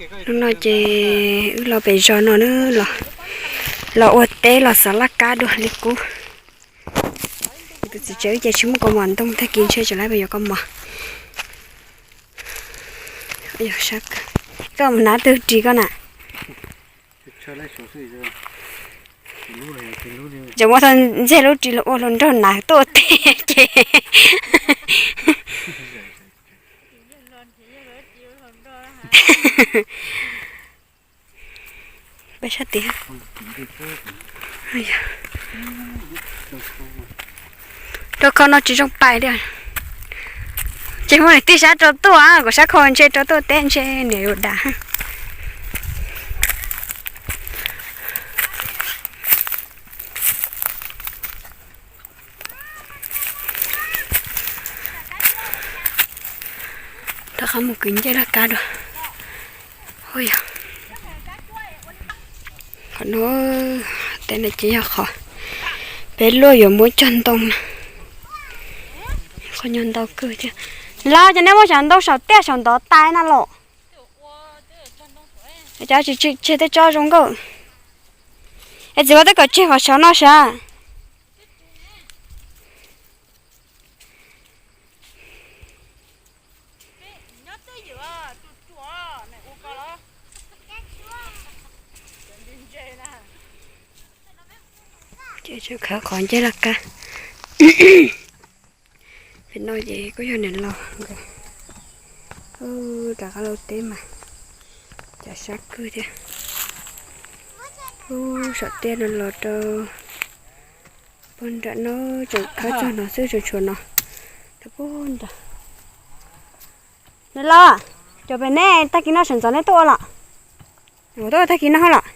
Hnub no ces wb los pem zos no na, los ua teb los xov laj kab dua li qub. Tus txiv tsev wb ces tsis muaj kaus mom ntoo, tag kis ntshe tseem lawv pem yuav kaus mom. Koj mus hnav twg ris koj na. Ces muab tau ntseg lub ris los ua hluas nraug hnav tuaj ua teb ces. Peb sab tid. Rau kho no tsis zoo pais li. Ces muab niam tij sab rau tuaj, kuv sab kho ntshe rau tuaj teb ntshe niam yuav dag. Rov qab mus kwv ncej laj kab dua. Qhov no, tej no ces yog qhov peb luaj yuav muab cog ntoo na. Qhov nyuag ntau kawg thiab. Los cov nej muab saum ntoo saum tiaj saum ntov tais na los. Cov tsis tseg tej tsob zoo nkauj. Es txiv ua tej kom tseg hov saum no sav. Ces tseem khawb qhov ncej laj kab. Pem no ces kuj yog niam laus nkawd rov qab los teb mas, cas sab kawg thiab. Ub, saum tiaj no los rau puag nram no, tseem khawb txog no xwb, tseem tshuav no rau puag nram. Niam laus, cov pem neb tag kis no sawv ntxov neb tuaj ua los? Tuaj ua tag kis no los?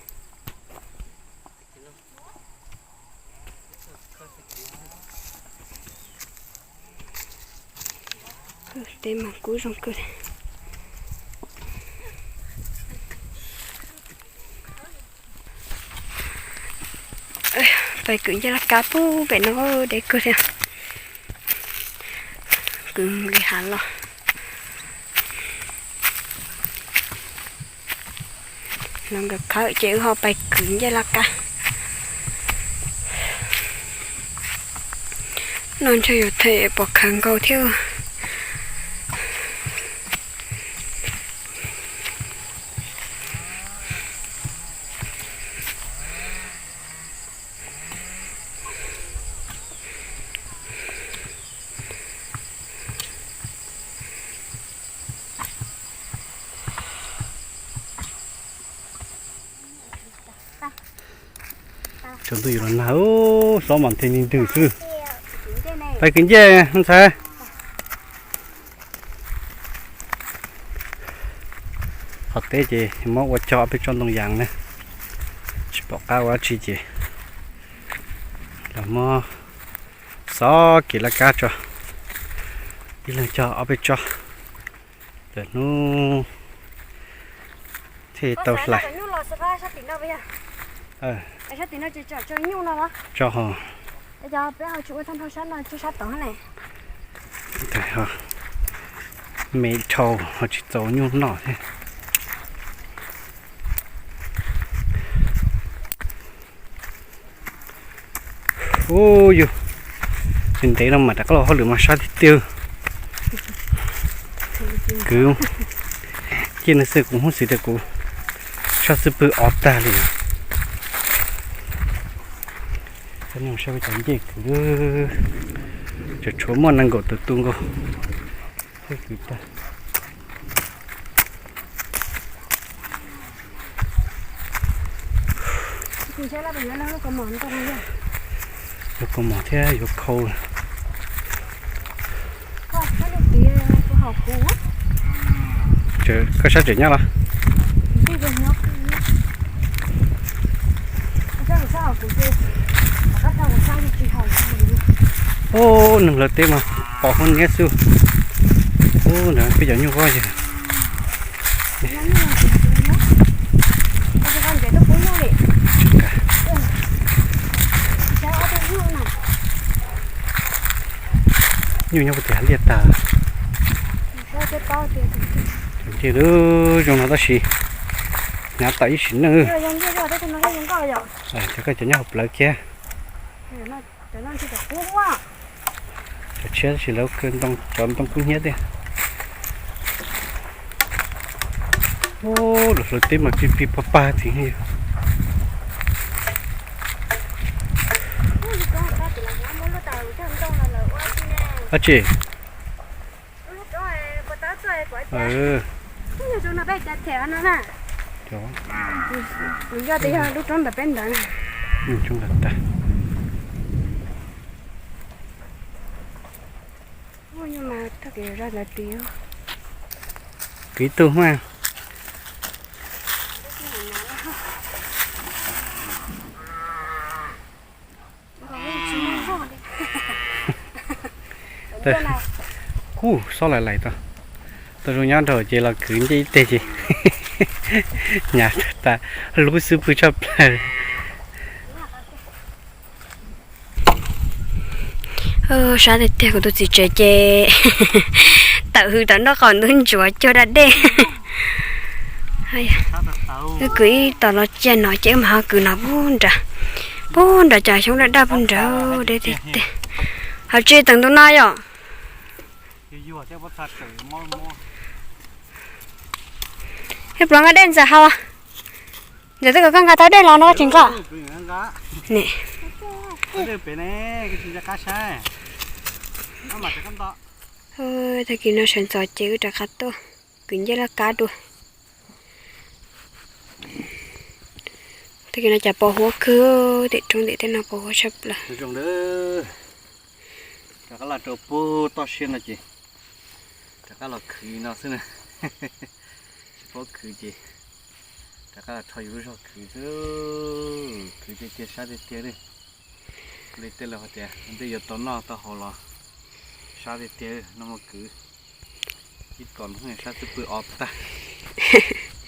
Tej mas kub zoo kawg. Pais kwv ncej laj kab pub pem no deb kawg thiab. Kwv nqis hav los. Los nkawd khawb ces wb ho pais kwv ncej laj kab. No ntshe yuav them pom khawv nkaus thiab. Tsaus ntuj yuav los nag, hlob mas nthi li ntws xwb. Pais kwv ncej ntxhais. Qhov teb ces muab ua cog ob peb tsob ntoo yas na, tsis pom qab ua dab tsi ces los muab xov kev laj kab tso, ib leeg cog ob peb tsob. Lwm hnub thiaj tau hlais. Tso ho. Me dhau ho tsis txaus nyuj noj thiab. Ub yus, tsis ntev no mam rov qab los hauj lwm mas sab tiag tiag. Kwv ncej no xwb kuv hnub xwb tias kuv sab xwb pwg ob tag li. Saib cov ncej kwv, tseem tshuav muaj nees nkaum tawm tu nkaus thiab kwv tag. Yuav kaus mom thiab yuav khau. Koj sab tseem nyob los? Ub, neeg lawv teb mas pom hauv niab xwb. Ub, ntawd peb cov nyuj voj yawg. Nyuj nyob puag tim hav liaj tag. Ntej lub zoo no tab sis Hnyav tau ib sim neej. Cov koj cov nyob hauv plawv kiag. Cov tshiab tab sis lawv cov ntoo kub hnyiab tiag. Lub hlawv teb mas pig pig pag pag txiv. Ab tsi. Kuv yog tias yog lub roob ntawm peb ntawd. Kwv tug mas. Kuj xob lais lais tau. Tau zoo nyob nrog ces los kwv ncej ib teg ces hnyav tas lub xub pwg tshaj plaws. Sab tiag tiag kuv tus txiv tsev ces tawm hws tawm nroj qaum ntuj ntsuav cuag da dej. Wb kwv ib tog los cia no ces wb mam ho kwv no puag nrad, puag nrad cov xyoob daj daj puag nrad deb tiag tiag. Hauv tsis teev ntu no yom. Ib pluav nqa dej ntxawm hau. Ntxawm twb kom koj nqa tau dej los no koj tsis nqa. Tag kis no sawv ntxov ces wb rov qab tuaj kwv ncej laj kab dua. Tag kis no cas pos huab kawg, tim roob tim tej no pos huab tshaj plaws. Rov qab los rau puag toj siab no ces rov qab los khwv no xwb na. Tsis paub khwv ces rov qab los rho yus lub zog khwv xwb. Khwv tiag tiag sab tiag tiag li. Li tej laus hais tias ntej yuav tau noj tau haus los sab tiag tiag no mas kwv. Ib kom sab twb pw o tag,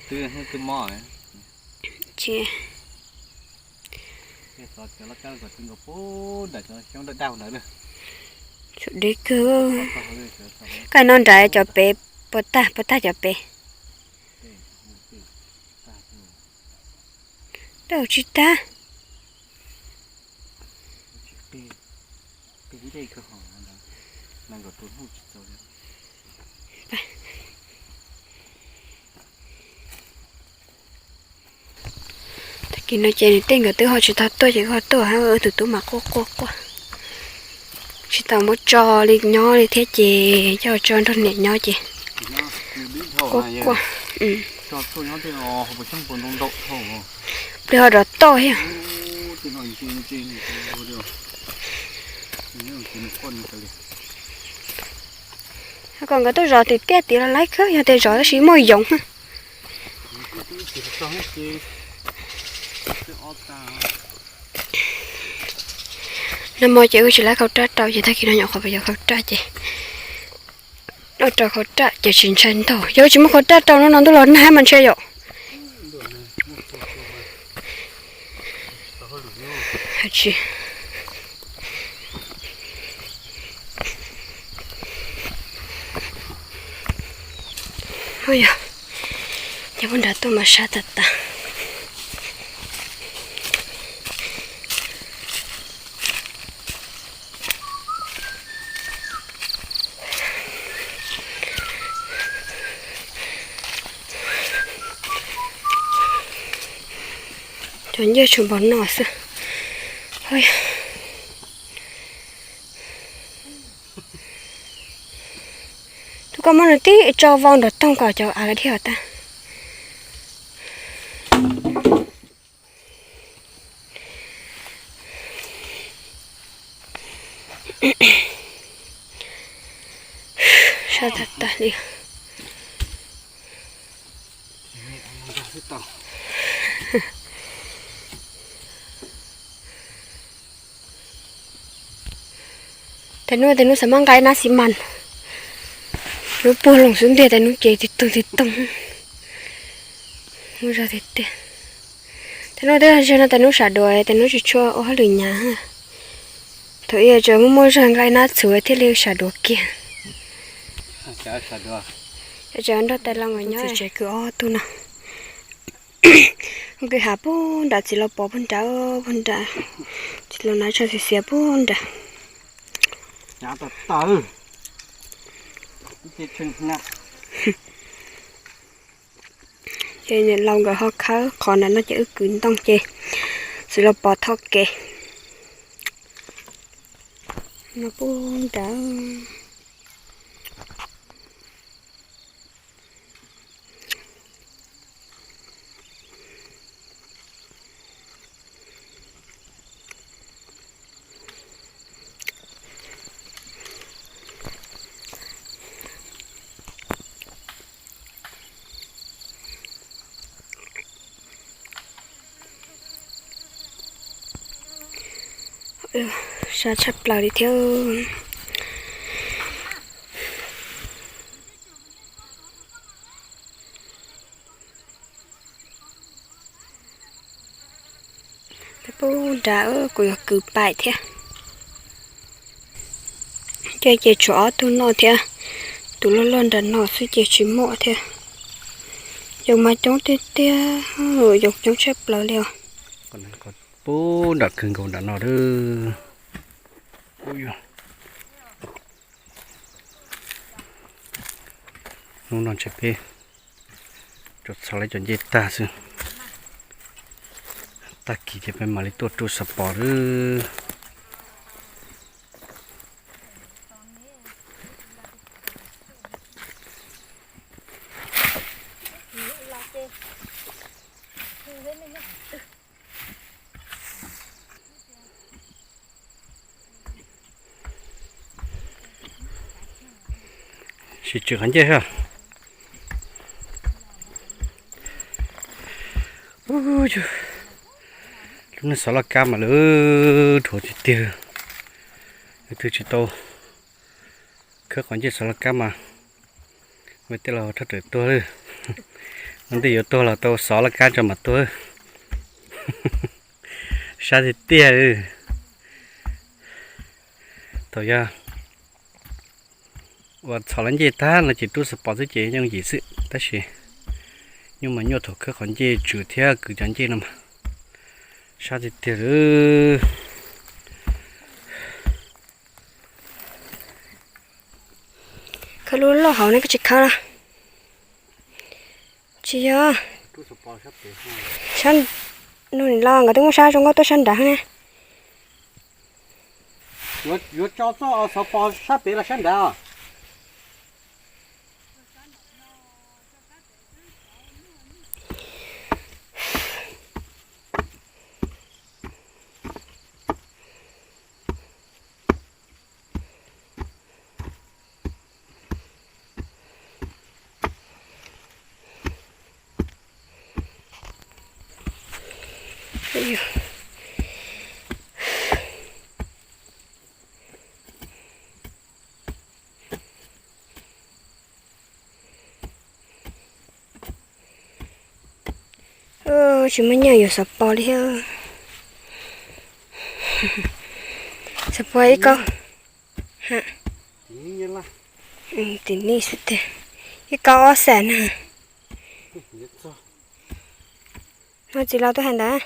twb twb mob. Deb kawg. Koj no nrad cov pem, puas tag puas tag cov pem. Tau tsis tag. Tag kis no ces niam tej nkawd twb ho tsis tau tuaj ces wb ho tuaj, wb tus tub mas quaj quaj quaj. Tsis tau muab tso li nyob li thiab ces coj tso nrog niam nyob ces quaj quaj. Plis ho rov toj thiab. Kom nkawd tuaj zov tim tiaj tid los laib kawg, yog tias zov tab sis muaj yoov. Nag hmo ces wb tsis laib khau raj rau ces tag kis no nyuam qhuav pab yuav khau raj ces, noj rau khau raj ces tsis ntshai ntau. Yog wb tsis muab khau raj rau hnub no ntuj los nag mas ntshai yom. Yog, nyob puag nrad tuaj mas sab tas tas. Cov ncej tshua npog noj xwb. Tus koj muab nws tib tso vau nrog toog kom cov av dhia tag. Sab tag tag li. Tes nub tes nub xav muab nqa ib nab xi mas, nub puag loo xub ntiag tes nub ces tig toog tig toog. Muaj zog tiag tiag. Tes nub twb ze no tes nub sam duav tes nub tsis tshua ua hauj lwm nyav. Thaum ub tseem muaj muaj zog nqa ib nab txhuv thiaj li sam duav kiag. Tseem nrog tais los nyob tsev kwv ob tug no. Ua kwj ha puag nram txiv laus Pov puag nrad, puag nrad. Txiv laus Nav tshaj xiav xiav puag nrad. Ces niam laus nkawd ho khawb qhov nram no ces wb kwv ntoo ces txiv laus Pov tho kev. No puag nrad. Sab tshaj plaws li thiab. Peb pub nrad kuj yog kwv paim thiab. Ces ces tshuav ob tug no thiab, tus loj loj nram no xwb ces tsis muaj thiab. Yoov mas coob tiag tiag, yoov coob tshaj plaws li os. Pub nram kawg nkaus nram no lawm. Hnub no ntshe peb tsuas txhos lawv cov ncej tag xwb. Tag kis ces peb mam li tuaj rub xov pos lawm. Sim tswm qhov ncej. Lub neej xov laj kab mas lawv dhuav tiag tiag. Leej twg tsis tau khawb qhov ncej xov laj kab mas ua tej laus thaj rawm tuag lawm. Ua ntej yuav tuag los tau xov laj kab tso mam tuag. Sab tiag tiag. Thaum yog uas txhos lawv ncej tag no ces rub xov pos xwb ces yooj yim xwb, tab sis nyuaj mas nyuaj thaum khawb qhov ncej tswm thiab kwv cov ncej no mas sab tiag tiag lawm. Khawb lub loj hauv ne, koj tsis khawb los? Tsis yog. Sab no los nkawd twb muab sab zoo nkauj tuaj sab nrad ne. Yuav tso txoj xov pos sab pem los sab nrad os? Tsis muaj nyiaj yuav xov pos li thiab. Xov pos ib kaub. Tim nej xwb tiag, ib kaub ob xees na. No txiv laus tuaj hais ntawd.